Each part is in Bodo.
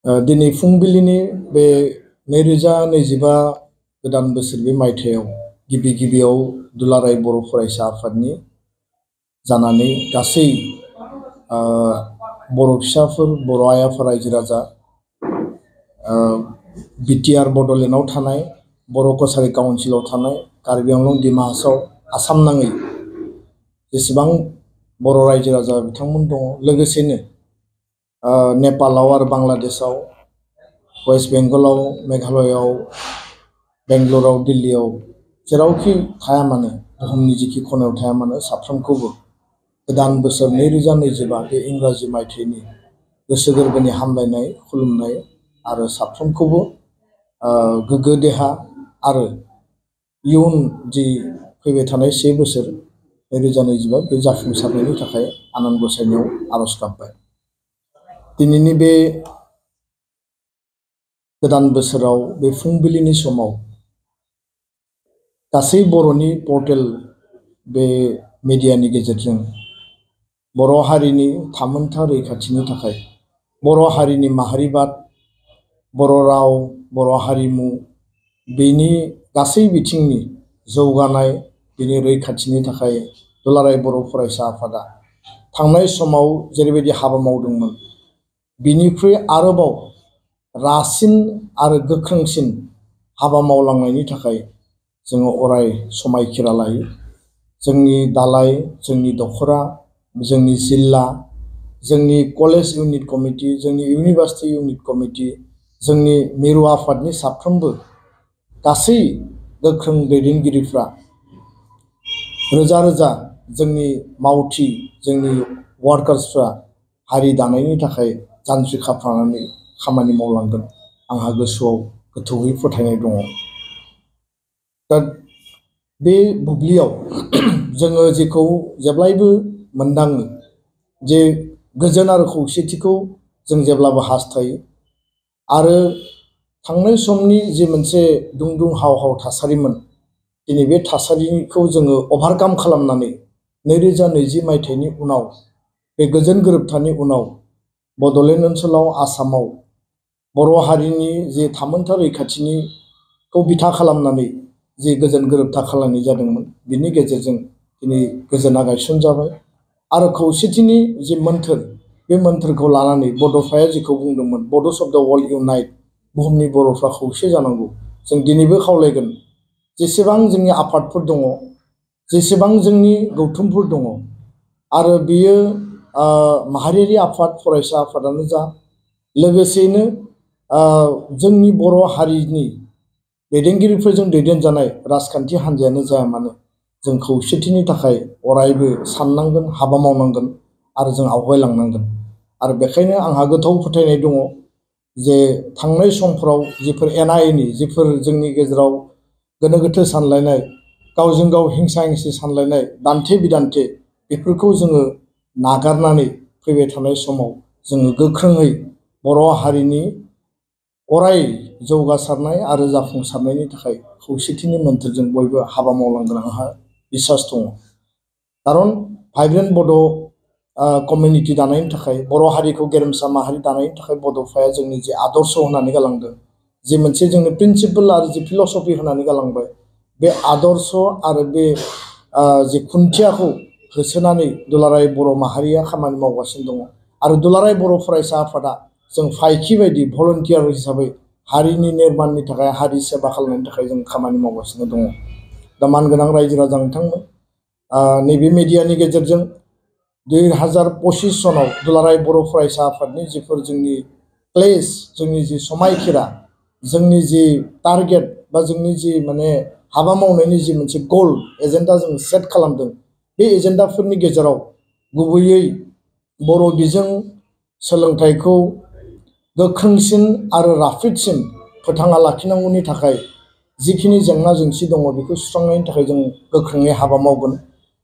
दिनै फुंबिलिनि बे 2025 गोदान बोसोर बे मायथाइयाव गिबियाव दुलाराय बर' फरायसा आफादनि जानानै गासै बर' फिसाफोर बर' आइ आफा रायजो राजा बिटिआर बड'लेण्डआव थानाय बर' कसारी काउन्सिलाव थानाय कार्बि आंलं डिमा हासाव आसाम नाङै जेसेबां बर' रायजो राजा बिथांमोन दङ लोगोसेनो नेपालाव आरो बांलादेशआव वेस्ट बेंगलाव मेघालयआव बेंगलराव दिल्लीआव जेरावखि थाया मानो बुहुमनि जिखि खनायाव थाया मानो साफ्रोमखौबो गोदान बोसोर 2025 बे इंराजि मायथाइनि गोसो गोरबोनि हामलायनाय खुलुमनाय आरो साफ्रोमखौबो गोग्गो देहा आरो इयुन जि फैबाय थानाय 1 बोसोर 2025 बे जाफुंसारनायनि थाखाय आनान गसाइनियाव आरज गाबबाय। दिनैनि बे गोदान बोसोराव बे फुंबिलिनि समाव गासै बर'नि पर्टेल बे मिडियानि गेजेरजों बर' हारिनि थामोनथा रैखाथिनि थाखाय बर' हारिनि माहारिबाद बर' राव बर' हारिमु बेनि गासै बिथिंनि जौगानाय बेनि रैखाथिनि थाखाय दुलाराय बर' फरायसा आफादा थांनाय समाव जेरैबायदि हाबा मावदोंमोन बिनिख्रुइ आरोबाव रासिन आरो गोख्रोंसिन हाबा मावलांनायनि थाखाय जोङो अराय समायखिरा लायो। जोंनि दालाय जोंनि दखरा जोंनि जिल्ला जोंनि कलेज इउनिट कमिटि जोंनि इउनिभार्सिटि इउनिट कमिटि जोंनि मिरु आफादनि साफ्रोमबो गासै गोख्रों दैदेनगिरिफ्रा रोजा रोजा जोंनि मावथि जोंनि वार्कार्सफ्रा हारि दानायनि थाखाय जान्जि खाफ्रानानै खामानि मावलांगोन आंहा गोसोआव गोथौयै फोथायनाय दङ। दा बे बुब्लियाव जोङो जेखौ जेब्लायबो मोनदाङो जे गोजोन आरो खौसेथिखौ जों जेब्लाबो हास्थायो आरो थांनाय समनि जे मोनसे दुं हाव हाव थासारिमोन दिनै बे थासारिखौ जोङो अभारकाम खालामनानै 2020 मायथाइनि उनाव बे गोजोन गोरोबथानि उनाव बड'लेण्ड ओनसोलाव आसामाव बर' हारिनि जे थामोनथा रैखाथिनिखौ बिथा खालामनानै जे गोजोन गोरोबथा खालामनाय जादोंमोन बिनि गेजेरजों दिनै गोजोना गायसनजाबाय आरो खौसेथिनि जे मोन्थोर बे मोन्थोरखौ लानानै बड'फाया जेखौ बुंदोंमोन बड'स अफ द वर्ल्ड इउनाइट बुहुमनि बर'फ्रा खौसे जानांगौ जों दिनैबो खावलायगोन जेसेबां जोंनि आफादफोर दङ जेसेबां जोंनि गौथुमफोर दङ आरो बियो माहारियारि आफाद फरायसा आफादानो जा लोगोसेयैनो जोंनि बर' हारिनि दैदेनगिरिफोरजों दैदेनजानाय राजखान्थि हान्जायानो जाया मानो जों खौसेथिनि थाखाय अरायबो साननांगोन हाबा मावनांगोन आरो जों आवगायलांनांगोन आरो बेखायनो आंहा गोथौ फोथायनाय दङ जे थांनाय समफोराव जिफोर एना एनि जिफोर जोंनि गेजेराव गोनो गोथो सानलायनाय गावजों गाव हिंसा हिंसि सानलायनाय दान्थे बिदान्थे बेफोरखौ जोङो नागारनानै फैबाय थानाय समाव जोङो गोख्रोङै बर' हारिनि अराय जौगासारनाय आरो जाफुंसारनायनि थाखाय खौसेथिनि मोन्थोरजों बयबो हाबा मावलांगोन आंहा बिसास दङ। खारन भाइब्रेन्ट बड' कमिउनिटि दानायनि थाखाय बर' हारिखौ गेरेमसा माहारि दानायनि थाखाय बड'फाया जोंनि जे आदर्श होनानै गालांदों जे मोनसे जोंनि प्रिन्सिपल आरो जे फिलसफि होनानै गालांबाय बे आदर्श आरो बे जे खुन्थियाखौ होसोनानै दुलाराय बर' माहारिया खामानि मावगासिनो दङ आरो दुलाराय बर' फरायसा आफादा जों फायखि बायदि भलन्टियार हिसाबै हारिनि निर्माणनि थाखाय हारि सेबा खालामनायनि थाखाय जों खामानि मावगासिनो दङ। दा मानगोनां रायजो राजा नोंथांमोन नैबे मिडियानि गेजेरजों 2025 सनाव दुलाराय बर' फरायसा आफादनि जिफोर जोंनि प्लेस जोंनि जि समायखिरा जोंनि जि टारगेट बा जोंनि जि माने हाबा मावनायनि जि मोनसे गल एजेन्डा जों सेट खालामदों बे एजेन्डाफोरनि गेजेराव गुबैयै बर' बिजों सोलोंथाइखौ गोख्रोंसिन आरो राफोदसिन फोथांना लाखिनांगौनि थाखाय जिखिनि जेंना जेंसि दङ बेखौ सुस्रांनायनि थाखाय जों गोख्रोङै हाबा मावगोन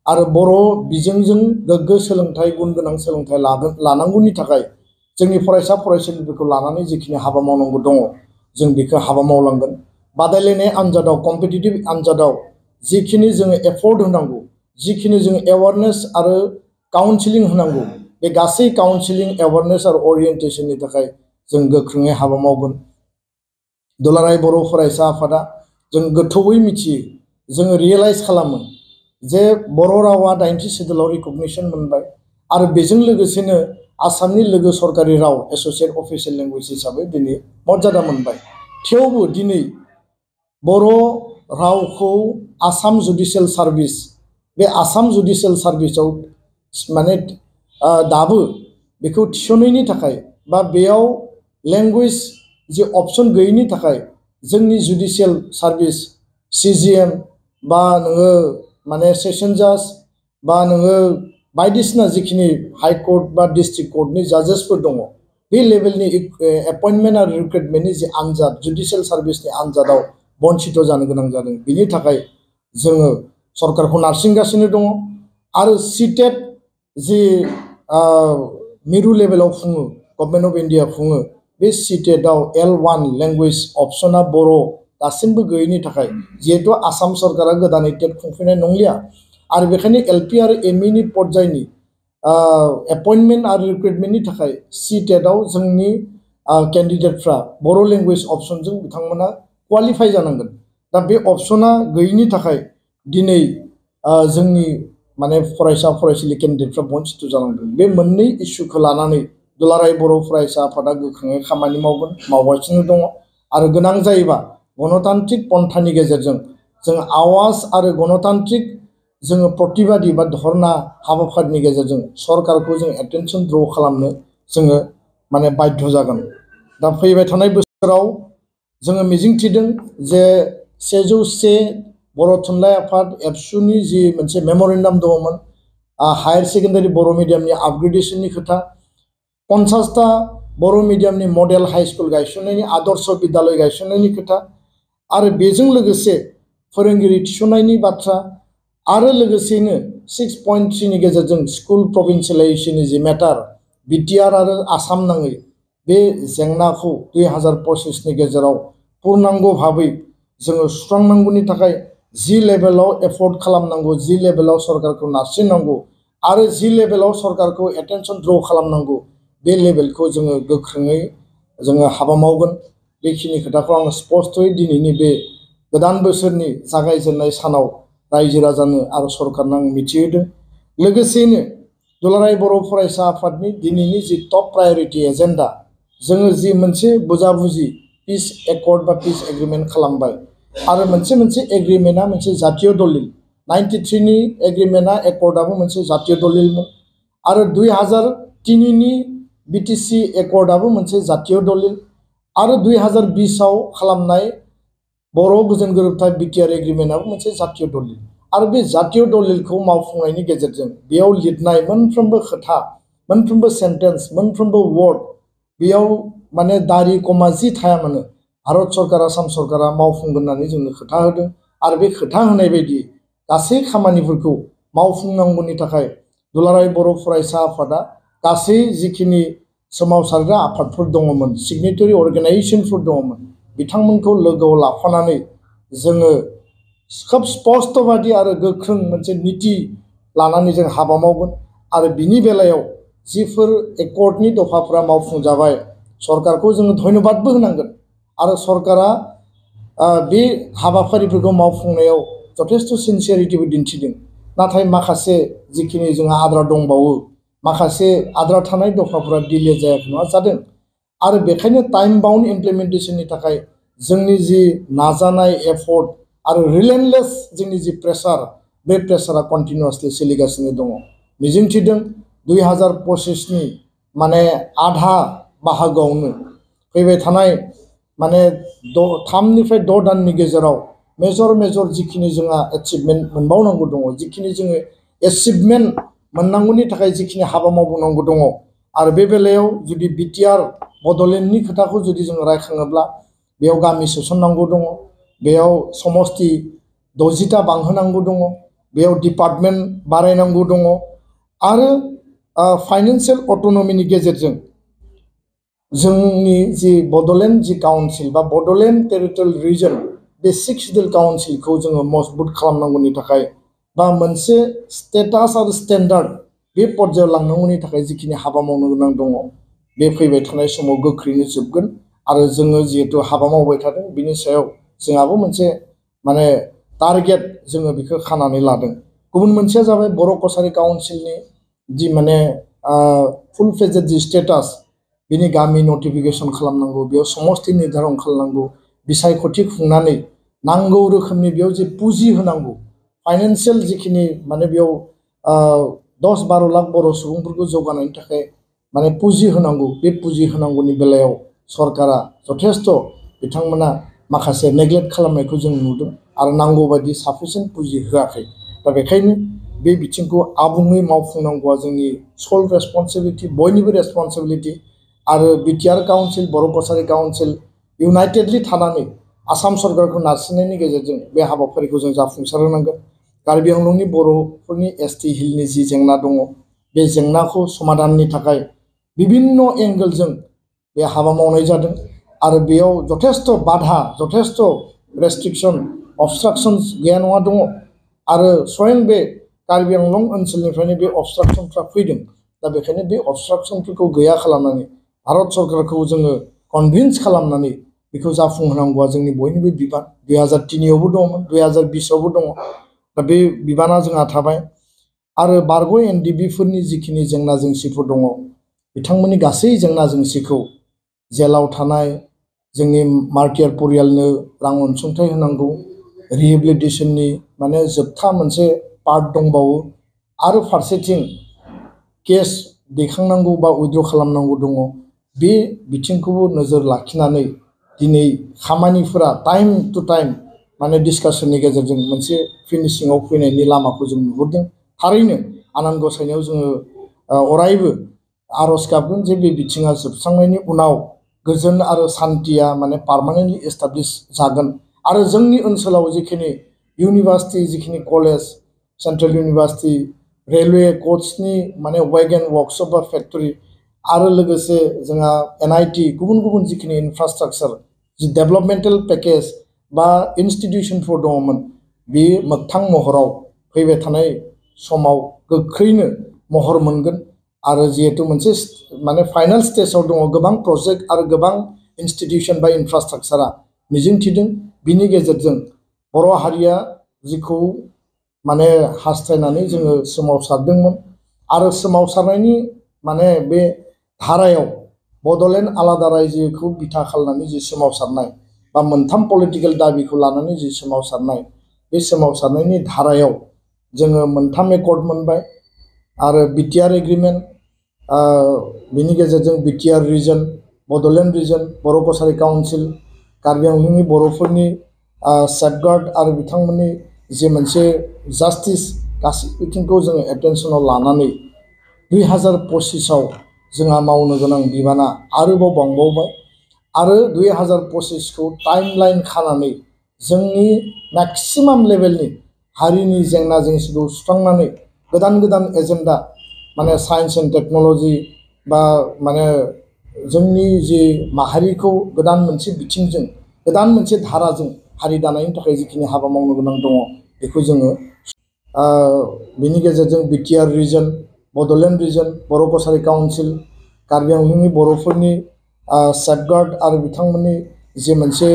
आरो बर' बिजोंजों गोग्गो सोलोंथाइ गुन गोनां सोलोंथाइ लानांगौनि थाखाय जोंनि फरायसा फरायसुलिफोरखौ लानानै जिखिनि हाबा मावनांगौ दङ जों बेखौ हाबा मावलांगोन। बादायलायनाय आनजादाव कम्पिटिटिभ आनजादाव जिखिनि जोङो एफर्ट होनांगौ जिखिनि जों एवारनेस आरो काउन्सिलिं होनांगौ बे गासै काउन्सिलिं एवारनेस आरो अरियेन्टेसननि थाखाय जों गोख्रोङै हाबा मावगोन। दुलाराय बर' फरायसा आफादा जों गोथौयै मिथियो, जोङो रियेलाइज खालामो जे बर' रावा 80 सिडुलाव रिकगनिशन मोनबाय आरो बेजों लोगोसेनो आसामनि लोगो सरकारि राव एस'सिएट अफिसियेल लेंगुवेज हिसाबै दिनै मर्यादा मोनबाय। थेवबो दिनै बर' रावखौ आसाम जुडिशियेल सार्भिस, बे आसाम जुडिशियेल सार्भिसाव माने दाबो बेखौ थिसनैनि थाखाय बा बेयाव लेंगुवेज जे अपसन गैयैनि थाखाय जोंनि जुडिशियेल सार्भिस CGM बा नोङो माने सेसन जाज बा नोङो बायदिसिना जिखिनि हाइ कर्ट बा डिस्ट्रिक्ट कर्टनि जाजेसफोर दङ, बे लेभेलनि एपइन्टमेन्ट आरो रिक्रुटमेन्टनि जे आनजाद, जुडिशियेल सार्भिसनि आनजादाव बन्सित जानो गोनां जादों। बिनि थाखाय जोङो सरकारखौ नारसिनगासिनो दङ आरो CTET जि मिरु लेभेलाव खुङो, गभर्नमेन्ट अफ इन्डिया खुङो, बे CTETआव L1 लेंगुवेज अपसना बर' दासिमबो गैयैनि थाखाय, जिहेतु आसाम सरकारा गोदानै टेट खुंफिननाय नंलिया आरो बेखायनो LP आरो ME पर्यायनि एपइन्टमेन्ट आरो रिक्रुटमेन्टनि थाखाय CTETआव जोंनि केन्डिडेटफ्रा बर' लेंगुवेज अपसनजों बिथांमोना क्वालिफाइ जानांगोन। दा बे अपसना गैयैनि थाखाय दिनै जोंनि माने फरायसा फरायसुलि केन्डिडेटफ्रा बन्सित जानांदों। बे मोननै इस्युखौ लानानै दुलाराय बर' फरायसा आफादा गोख्रोङै खामानि मावगोन, मावगासिनो दङ आरो गोनां जायोबा गणतान्त्रिक पन्थानि गेजेरजों जों आवाज आरो गणतान्त्रिक जोङो प्रतिबादि बा धर्ना हाबाफारिनि गेजेरजों सरकारखौ जों एटेनसन ड्र खालामनो जोङो माने बाध्य जागोन। दा फैबाय थानाय बोसोराव जोङो मिजिंथिदों जे 101 बर' थुनलाइ आफाद एबसुनि जि मोनसे मेम'रेन्डाम दङमोन हायार सेकेन्डारि बर' मिडियामनि आपग्रेडेशननि खोथा, 50टा बर' मिडियामनि मडेल हाई स्कुल गायसननायनि, आदर्श बिद्यालय गायसननायनि खोथा आरो बेजों लोगोसे फोरोंगिरि थिसननायनि बाथ्रा आरो लोगोसेनो 6.3 नि गेजेरजों स्कुल प्रभिन्सियेलाइजेसननि जि मेटार, बिटिआर आरो आसाम नाङै बे जेंनाखौ 2025 नि गेजेराव पूर्णांग भाबै जोङो सुस्रांनांगौनि थाखाय जि लेभेलाव एफर्ट खालामनांगौ, जि लेभेलाव सरकारखौ नारसिननांगौ आरो जि लेभेलाव सरकारखौ एटेनसन ड्र खालामनांगौ, बे लेभेलखौ जोङो गोख्रोङै जोङो हाबा मावगोन। बेखिनि खोथाखौ आं स्पष्टयै दिनैनि बे गोदान बोसोरनि जागायजेननाय सानाव रायजो राजानो आरो सरकारनो आं मिथिहोदों। लोगोसेनो दुलाराय बर' फरायसा आफादनि दिनैनि जि टप प्रायरिटि एजेन्डा, जोङो जि मोनसे बुजाबुजि पिस एकर्ड बा पिस एग्रिमेन्ट खालामबाय आरो मोनसे एग्रिमेन्टआ मोनसे जातीय दलिल, 93 नि एग्रिमेन्टआ एकर्डआबो मोनसे जातीय दलिलमोन आरो 2003 नि BTC एकर्डआबो मोनसे जातीय दलिल आरो 2020 आव खालामनाय बर' गोजोन गोरोबथा बिटिआर एग्रिमेन्टआबो मोनसे जातीय दलिल आरो बे जातीय दलिलखौ मावफुंनायनि गेजेरजों बेयाव लिरनाय मोनफ्रोमबो खोथा, मोनफ्रोमबो सेन्टेन्स, मोनफ्रोमबो वर्ड, बेयाव माने दारि कमा जि थाया मानो भारत सरकार, आसाम सरकारा मावफुंगोन होननानै जोंनो खोथा होदों आरो बे खोथा होनाय बायदि गासै खामानिफोरखौ मावफुंनांगौनि थाखाय दुलाराय बर' फरायसा आफादा गासै जिखिनि सोमावसारग्रा आफादफोर दङमोन, सिगनेटारि अर्गेनाइजेसनफोर दङमोन, बिथांमोनखौ लोगोआव लाफानानै जोङो खोब स्पष्टबादि आरो गोख्रों मोनसे नीति लानानै जों हाबा मावगोन आरो बिनि बेलायाव जिफोर एकर्डनि दफाफोरा मावफुंजाबाय सरकारखौ जोङो धन्यबादबो होनांगोन आरो सरकारा बे हाबाफारिफोरखौ मावफुंनायाव जथेस्थ सिनसियारिटिबो दिन्थिदों। नाथाय माखासे जिखिनि जोंहा आद्रा दंबावो, माखासे आद्रा थानाय दफाफोरा डिले जायाखै नङा जादों आरो बेखायनो टाइम बाउन्ड इमप्लिमेन्टेशननि थाखाय जोंनि जि नाजानाय एफर्ट आरो रिलेन्टलेस जोंनि जि प्रेसार, बे प्रेसारा कन्टिनिउसलि सोलिगासिनो दङ। मिजिंथिदों 2025 नि माने आधा बाहागोआवनो फैबाय थानाय माने 3 निफ्राय 6 दाननि गेजेराव मेजर जिखिनि जोंहा एचिभमेन्ट मोनबावनांगौ दङ, जिखिनि जोङो एचिभमेन्ट मोननांगौनि थाखाय जिखिनि हाबा मावबावनांगौ दङ आरो बे बेलायाव जुदि बिटिआर बड'लेण्डनि खोथाखौ जुदि जोङो रायखाङोब्ला बेयाव गामि सोसननांगौ दङ, बेयाव समस्ति 60टा बांहोनांगौ दङ, बेयाव डिपार्टमेन्ट बारायनांगौ दङ आरो फाइनान्सियेल अट'नमिनि गेजेरजों जोंनि जि बड'लेण्ड जि काउन्सिल बा बड'लेण्ड टेरिटरियेल रिजन, बे 6 सिडुल काउन्सिलखौ जोङो मजबुत खालामनांगौनि थाखाय बा मोनसे स्टेटास आरो स्टेन्डार्ड बे पर्यायाव लांनांगौनि थाखाय जिखिनि हाबा मावनो गोनां दङ, बे फैबाय थानाय समाव गोख्रैनो जोबगोन आरो जोङो जिहेतु हाबा मावबाय थादों बिनि सायाव जोंहाबो मोनसे माने टारगेट जोङो बेखौ खानानै लादों। गुबुन मोनसेया जाबाय बर' कसारी काउन्सिलनि जि माने फुल फ्लेजेड जि स्टेटास बिनि गामि नटिफिकेसन खालामनांगौ, बेयाव समस्ति निर्धारन खालामनांगौ, बिसायख'थि खुंनानै नांगौ रोखोमनि बेयाव जे पुँजि होनांगौ, फाइनान्सियेल जिखिनि माने बेयाव 10-12 लाख बर' सुबुंफोरखौ जौगानायनि थाखाय माने पुँजि होनांगौ, बे पुँजि होनांगौनि बेलायाव सरकारा जथेस्थ' बिथांमोना माखासे नेग्लेक्ट खालामनायखौ जों नुदों आरो नांगौ बायदि साफिसियेन्ट पुँजि होआखै। दा बेखायनो बे बिथिंखौ आबुङै मावफुंनांगौआ जोंनि सल रेसपन्सिबिलिटि, बयनिबो रेसपन्सिबिलिटि। आरो बिटिआर काउन्सिल, बर' कसारी काउन्सिल इउनाइटेडलि थानानै आसाम सरकारखौ नारसिननायनि गेजेरजों बे हाबाफारिखौ जों जाफुंसार होनांगोन। कार्बि आंलंनि बर'फोरनि एसटि हिलनि जि जेंना दङ, बे जेंनाखौ समाधाननि थाखाय विभिन्न एंगोलजों बे हाबा मावनाय जादों आरो बेयाव जथेस्थ' बाधा, जथेस्थ' रेस्ट्रिक्सन, अबस्ट्राक्शन्स गैया नङा दङ आरो स्वयं बे कार्बि आंलं ओनसोलनिफ्रायनो बे अबस्ट्राक्शनफ्रा फैदों। दा बेखायनो बे अबस्ट्राक्शनफोरखौ गैया खालामनानै भारत सरकारखौ जोङो कनभिन्स खालामनानै बेखौ जाफुंहोनांगौआ जोंनि बयनिबो बिबान। 2003आवबो दंमोन, 2020आवबो दङ। दा बे बिबाना जोंहा थाबाय। आरो बारग' एनडिबिफोरनि जिखिनि जेंना जेंसिफोर दङ, बिथांमोननि गासै जेंना जेंसिखौ जेलाव थानाय जोंनि मारटियार परियालनो रां अनसुंथाइ होनांगौ, रिहेबिलिटेसननि माने जोबथा मोनसे पार्ट दंबावो आरो फारसेथिं केस दैखांनांगौ बा उइथड्र खालामनांगौ दङ। बे बिथिंखौबो नोजोर लाखिनानै दिनै खामानिफोरा टाइम टु टाइम माने डिसकासननि गेजेरजों मोनसे फिनिशिंआव फैनायनि लामाखौ जों नुहुरदों। थारैनो आनान गसाइनायाव जोङो अरायबो आरज गाबगोन जे बे बिथिङा जोबस्रांनायनि उनाव गोजोन आरो सान्थिया माने पार्मानेन्टलि एस्टाब्लिश जागोन आरो जोंनि ओनसोलाव जिखिनि इउनिभार्सिटि, जिखिनि कलेज, सेन्ट्रेल इउनिभार्सिटि, रेलवे कोचनि माने वैगन वर्कशप बा फेक्टरि आरो लोगोसे जोंहा एनआईटी, गुबुन गुबुन जिखिनि इनफ्रास्ट्राक्चार, जि डेभलपमेन्टेल पेकेज बा इनस्टिट्यूशनफोर दङमोन, बे मोगथां महराव फैबाय थानाय समाव गोख्रैनो महर मोनगोन। आरो जिहेतु मोनसे माने फाइनाल स्टेजाव दङ गोबां प्रजेक्ट आरो गोबां इनस्टिट्यूशन बा इनफ्रास्ट्राक्चारा मिजिंथिदों। बिनि गेजेरजों बर' हारिया जिखौ माने हास्थायनानै जोङो सोमावसारदोंमोन आरो सोमावसारनायनि माने बे धारायाव बड'लेण्ड आलादा रायजोखौ बिथा खालामनानै जि सोमावसारनाय बा मोनथाम पलिटिकेल दाबिखौ लानानै जि सोमावसारनाय, बे सोमावसारनायनि धारायाव जोङो मोनथाम एकर्ड मोनबाय आरो बिटिआर एग्रिमेन्ट, बिनि गेजेरजों बिटिआर रिजन, बड'लेण्ड रिजन, बर' कसारी काउन्सिल, कार्बि आंलंनि बर'फोरनि सेफगार्ड आरो बिथांमोननि जे मोनसे जास्टिस, गासै बिथिंखौ जोङो एटेनसनाव लानानै 2025आव जोंहा मावनो गोनां बिबाना आरोबाव बांबावबाय आरो 2025खौ टाइमलाइन खानानै जोंनि मेक्सिमाम लेभेलनि हारिनि जेंना जेंसिखौ सुस्रांनानै गोदान गोदान एजेन्डा माने साइन्स एन्ड टेक्न'लजि बा माने जोंनि जि माहारिखौ गोदान मोनसे बिथिंजों, गोदान मोनसे धाराजों हारि दानायनि थाखाय जिखिनि हाबा मावनो गोनां दङ, बेखौ जोङो बिनि गेजेरजों बिटिआर रिजन, बड'लेण्ड रिजन, बर' कसारी काउन्सिल, कार्बि आंलंनि बर'फोरनि सेफगार्ड आरो बिथांमोननि जे मोनसे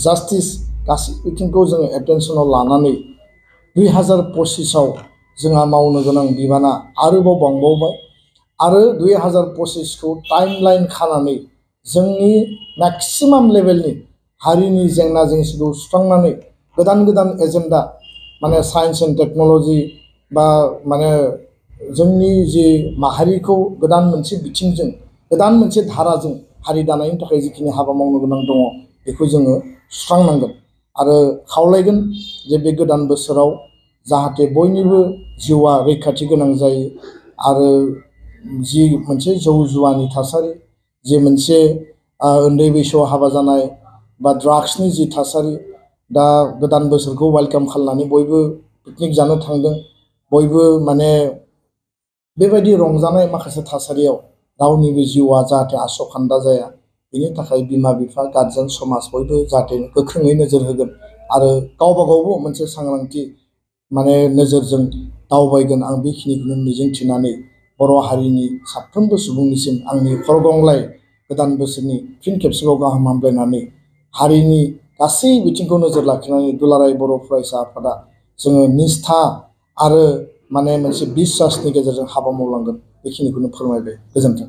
जास्टिस, गासै बिथिंखौ जोङो एटेनसनाव लानानै 2025आव जोंहा मावनो गोनां बिबाना आरोबाव बांबावबाय आरो 2025खौ टाइमलाइन खानानै जोंनि मेक्सिमाम लेभेलनि हारिनि जेंना जेंसिखौ सुस्रांनानै गोदान गोदान एजेन्डा माने साइन्स एन्ड टेक्न'लजि बा माने जोंनि जि माहारिखौ गोदान मोनसे बिथिंजों, गोदान मोनसे धाराजों हारि दानायनि थाखाय जिखिनि हाबा मावनो गोनां दङ, बेखौ जोङो सुस्रांनांगोन आरो खावलायगोन जे बे गोदान बोसोराव जाहाथे बयनिबो जिउआ रैखाथि गोनां जायो आरो जि मोनसे जौ जुवानि थासारि, जे मोनसे उन्दै बैसोआव हाबा जानाय बा ड्राग्सनि जि थासारि, दा गोदान बोसोरखौ वेलकाम खालामनानै बयबो पिकनिक जानो थांदों, बयबो माने बेबायदि रंजानाय माखासे थासारियाव रावनिबो जिउआ जाहाथे आसखान्दा जाया, बेनि थाखाय बिमा बिफा, गार्जेन, समाज बयबो जाहाथे गोख्रोङै नोजोर होगोन आरो गावबा गावबो मोनसे सांग्रांथि माने नोजोरजों दावबायगोन, आं बेखिनिखौनो मिजिंथिनानै बर' हारिनि साफ्रोमबो सुबुंनिसिम आंनि खरगंलाय गोदान बोसोरनि फिन खेबसेबाव गाहाम हामलायनानै हारिनि गासै बिथिंखौ नोजोर लाखिनानै दुलाराय बर' फरायसा आफादा जोङो निष्ठा आरो मोनसे बिसासनि गेजेरजों हाबा मावलांगोन बेखिनिखौनो फोरमायबाय। गोजोन्थों।